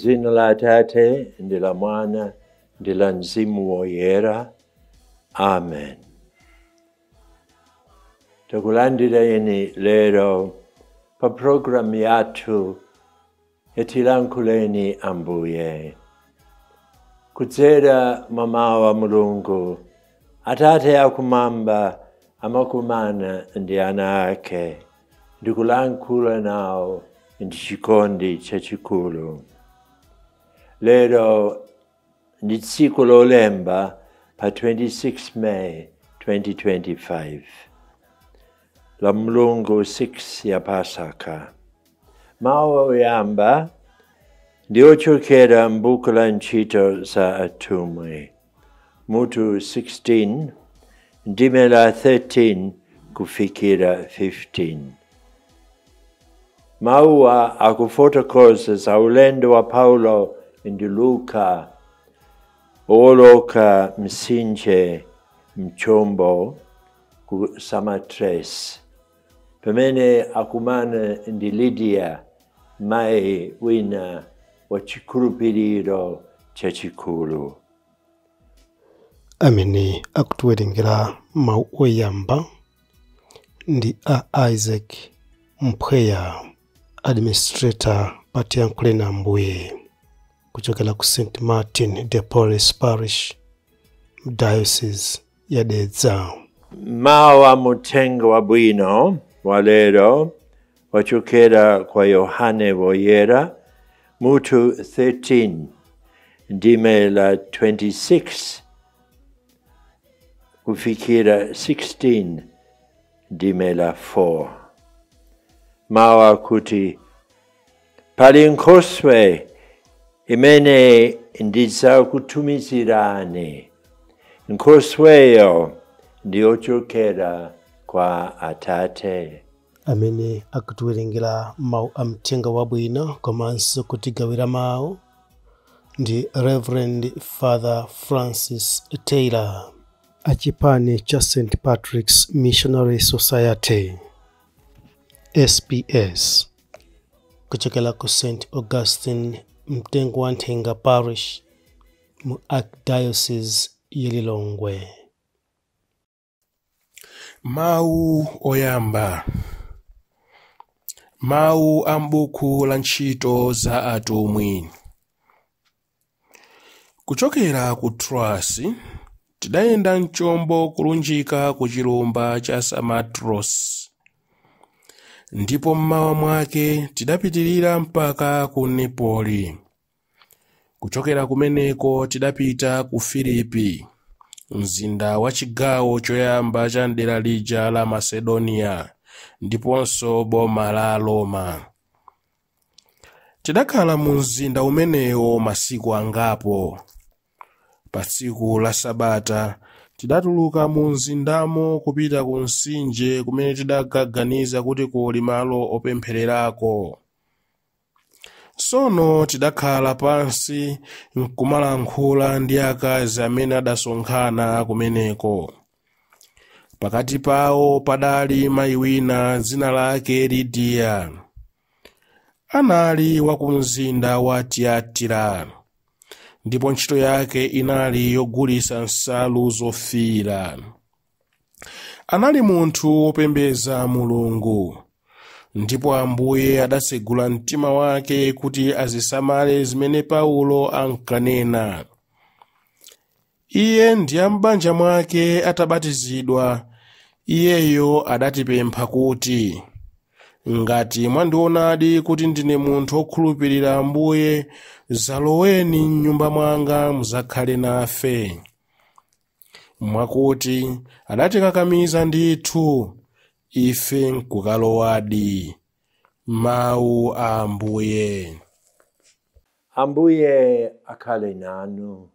Mdzina la Atate ndi la Mwana ndi la Mzimu Woyera. Amen. Takulandireni lero pa programu yathu yatilankhuleni Ambuye. Kudzera mwa mawu a Mulungu, Atate akumwamba amakumana ndi ana ake ndi kulankhula nawo ndi chikondi chachikulu. Lero ndi tsiku lolemba pa 26 May 2025, la Mulungu 6 ya Pasaka. Mawu oyamba ndi ochokera m'buku la Ntchito za Atumwi, mutu 16, ndime la 13 kufikira 15. Mawuwa akufotokoza za ulendo wa Paulo ndi Luka owoloka mtsinje mchombo ku Samothrace, pamene akumana ndi Lydia, mayi wina wa chikhulupiriro chachikulu. Amene akutiwerengera mawu oyamba ndi a Isaac Mpweya, administrator pa Tiyankhuleni Ambuye, kuchokera ku St Martin de Porres Parish, Diocese ya Dedza. Mawu a Muthenga Wabwino wa lero wachokera kwa Yohane Woyera, mutu 13, ndime la 26 kufikira 16, ndime la 4. Mawu akuti, pali nkhoswe imene ndidzakutumizirani, nkhosweyo ndiyochokera kwa Atate. Amene akutiwerengera mawu a Mthenga Wabwino komanso kutigawira mawu ndi Reverend Father Francis Taylor, achipani cha St Patrick's Missionary Society SPS, kuchokera ku St Augustine Mtengo wa Nthenga Parish mu Archdiocese ya Lilongwe. Mawu oyamba. Mawu a m'buku la Ntchito za Atumwi. Kuchokera ku Troasi tidayenda mchombo kulunjika ku chilumba cha Samothrace, ndipo mmawa mwake tidapitirira mpaka ku Nepoli. Kuchokera kumeneko tidapita ku Filipi, mzinda wa chigawo choyamba cha dera lija la Macedonia, ndiponso boma la Roma. Tidakhala mu mzinda umenewo masiku angapo. Pa tsiku la Sabata tidatuluka mu mzindamo kupita ku mtsinje kumene tidakaganiza kuti kuli malo opemphererako. Tsono tidakhala pansi nkumalankhula ndi akazi amene adasonkhana kumeneko. Pakati pawo padali mayi wina dzina lake Lidiya. Anali wa ku mzinda wa Tiyatira, ndipo ntchito yake inali yogulitsa nsalu zofiira. Anali munthu wopembedza Mulungu, ndipo Ambuye adatsegula mtima wake kuti azisamale zimene Paulo ankanena. Iye ndi a m'banja mwake atabatizidwa, iyeyo adatipempha kuti, ngati mwandionadi kuti ndine munthu wokhulupirira Ambuye, zaloweni m'nyumba mwanga muzakhale nafe. Mwakuti adatikakamiza ndithu, ife nkukalowadi. Mawu a Ambuye. Ambuye akhale nanu.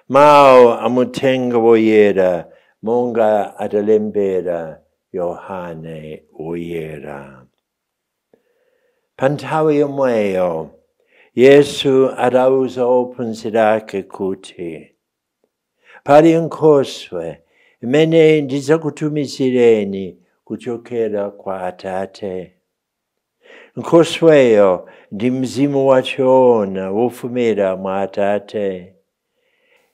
Mawu a Muthenga Woyera monga adalembera Yohane Woyera. Pa nthawi yomweyo Yesu adauza ophunzira ake kuti, pali nkhoswe imene ndidzakutumizireni kuchokera kwa Atate. Nkhosweyo ndi Mzimu wachoona wofumira mwa Atate.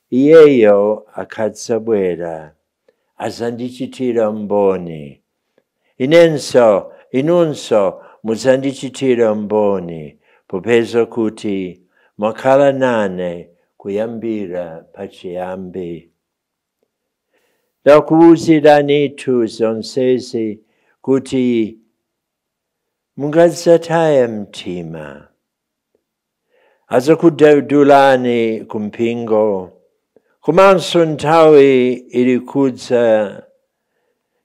Iyeyo akadzabwera azandichitira mboni. Inenso, inunso mudzandichitira mboni, popeza kuti mwakhala nane kuyambira pachiyambi. Ndakuwuziranitu zonsezi kuti mungadzataye mtima. Adzakudulani kumpingo, komanso nthawi ili kudza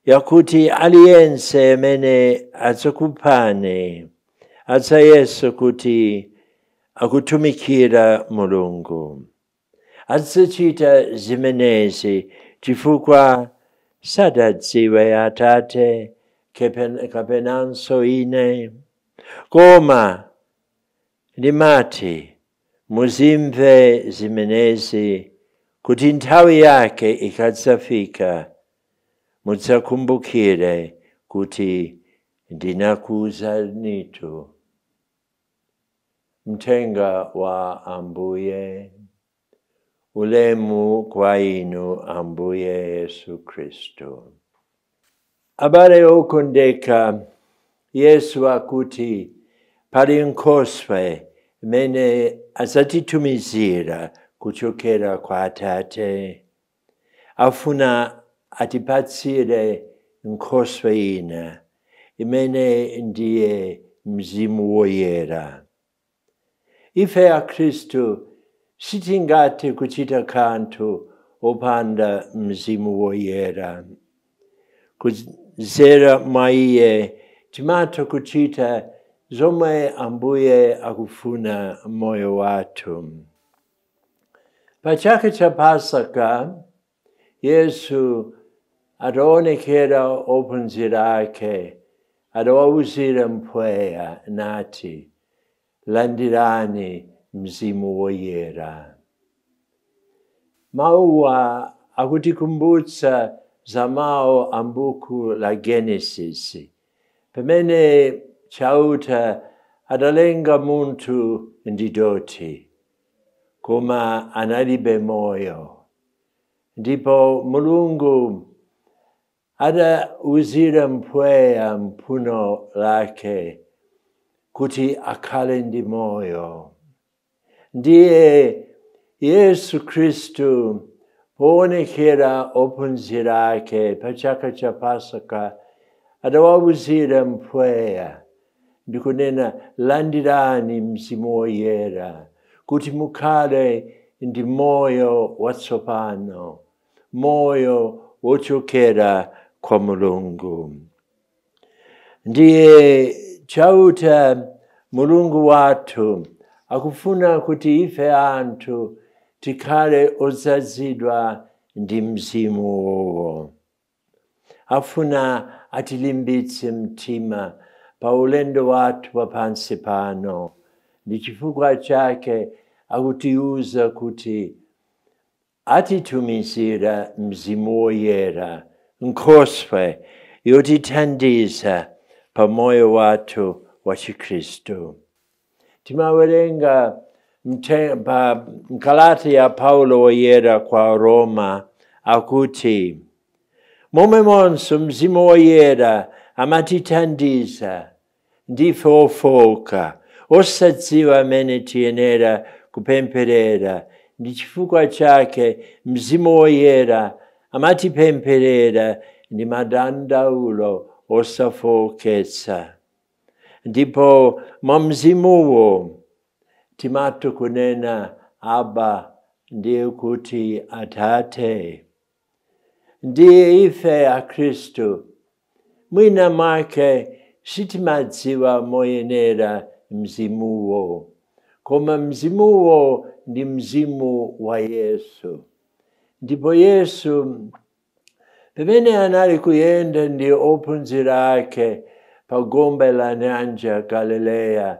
yakuti aliyense amene adzakuphani adzayesa kuti akutumikira Mulungu. Adzachita zimenezi chifukwa sadadziwe Atate kapenanso ine. Koma ndimati muzimve zimenezi kuti nthawi yake ikadzafika mudzakumbukire kuti ndinakuwuzanitu. Mthenga wa Ambuye. Ulemu kwa inu Ambuye Yesu Kristu. Abale okondeka, Yesu akuti pali nkhoswe imene adzatitumizira kuchokera kwa Atate. Afuna atipatsire nkhoswe ina imene ndiye Mzimu Woyera. Ife akhristu sitingathe kuchita kanthu opanda Mzimu Woyera. Kudzera mwa iye timatha kuchita zomwe Ambuye akufuna moyo wathu. Pa chaka cha Pasaka, Yesu adaonekera ophunzira ake, adawawuzira mpweya nati, landirani Mzimu Woyera. Mawuwa akutikumbutsa za mawu a m'buku la Genesis, pamene Chauta adalenga munthu ndi dothi, koma analibe moyo. Ndipo Mulungu adawuzira mpweya mphuno lake kuti akhale ndi moyo. Ndiye Yesu Khristu poonekera ophunzira ake pa chaka cha Pasaka adawawuzira mpweya ndikunena, landirani Mzimu Woyera kuti mukhale ndi moyo watsopano, moyo wochokera kwa Mulungu. Ndiye Chauta Mulungu wathu akufuna kuti ife anthu tikhale odzazidwa ndi Mzimu wowo. Afuna atilimbitse mtima pa ulendo wathu wa pansi pano. Ndi chifukwa chake akutiuza kuti atitumizira Mzimu Woyera, nkhoswe yotithandiza pa moyo wathu wa Chikhristu. Timawerenga pa mkalata ya Paulo Woyera kwa Roma akuti, momwemonso Mzimu Woyera amatithandiza ndife ofoka, osadziwa amene tiyenera kupempherera. Ndi chifukwa chake Mzimu Woyera amatipempherera ndi madandaulo osafoketsa. Ndipo mwa Mzimuwo timatha kunena Abba, ndiye kuti Atate. Ndiye ife akhristu mwina mwake sitimadziwa moyenera Mzimuwo, koma Mzimuwo ndi Mzimu wa Yesu. Ndipo Yesu pamene anali kuyenda ndi ophunzira ake pa gombe la nyanja Galileya,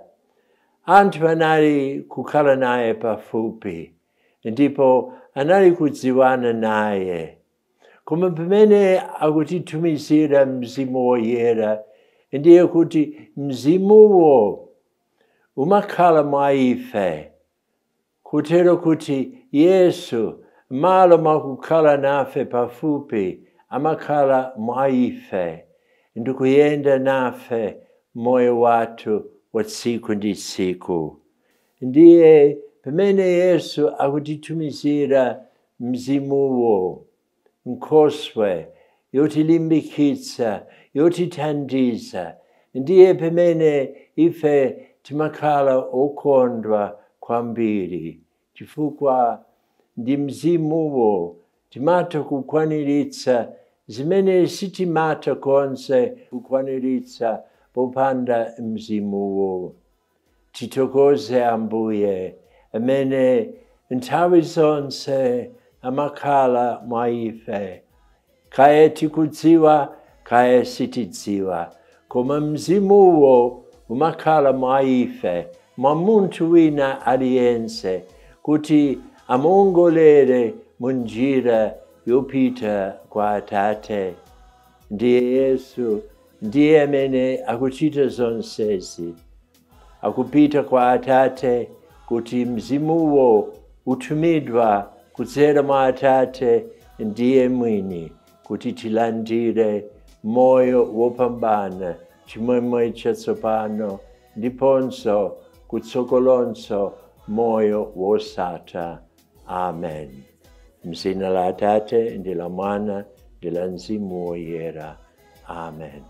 anthu anali kukhala naye pafupi ndipo anali kudziwana naye. Koma pamene akutitumizira Mzimu Woyera, Ndiye kuti mzimuwo umakhala mwa ife, kutero kuti Yesu malo mwakukhala nafe pafupi amakhala mwa ife ndikuyenda nafe moyo wathu wa tsiku ndi tsiku. Ndiye pamene Yesu akutitumizira mzimuwo, nkhoswe yotilimbikitsa, yotithandiza, ndiye pamene ife timakhala okondwa kwambiri, chifukwa ndi mzimuwo timatha kukwaniritsa zimene sitimatha konse kukwaniritsa popanda mzimuwo. Tithokoze Ambuye amene nthawi zonse amakhala mwa ife, kaya tikudziwa kaya sitidziwa, koma mzimuwo umakhala mwa ife, mwa munthu wina aliyense, kuti amuongolere mu njira yopita kwa Atate. Ndiye Yesu ndiye amene akuchita zonsezi, akupita kwa Atate kuti mzimuwo utumidwa kudzera mwa Atate ndiye mwini, kuti tilandire moyo wopambana, chimwemwe chatsopano, ndiponso kutsogolonso moyo wosatha. Amen. Mzina la Atate ndi la Mwana ndi la Mzimu Woyera. Amen.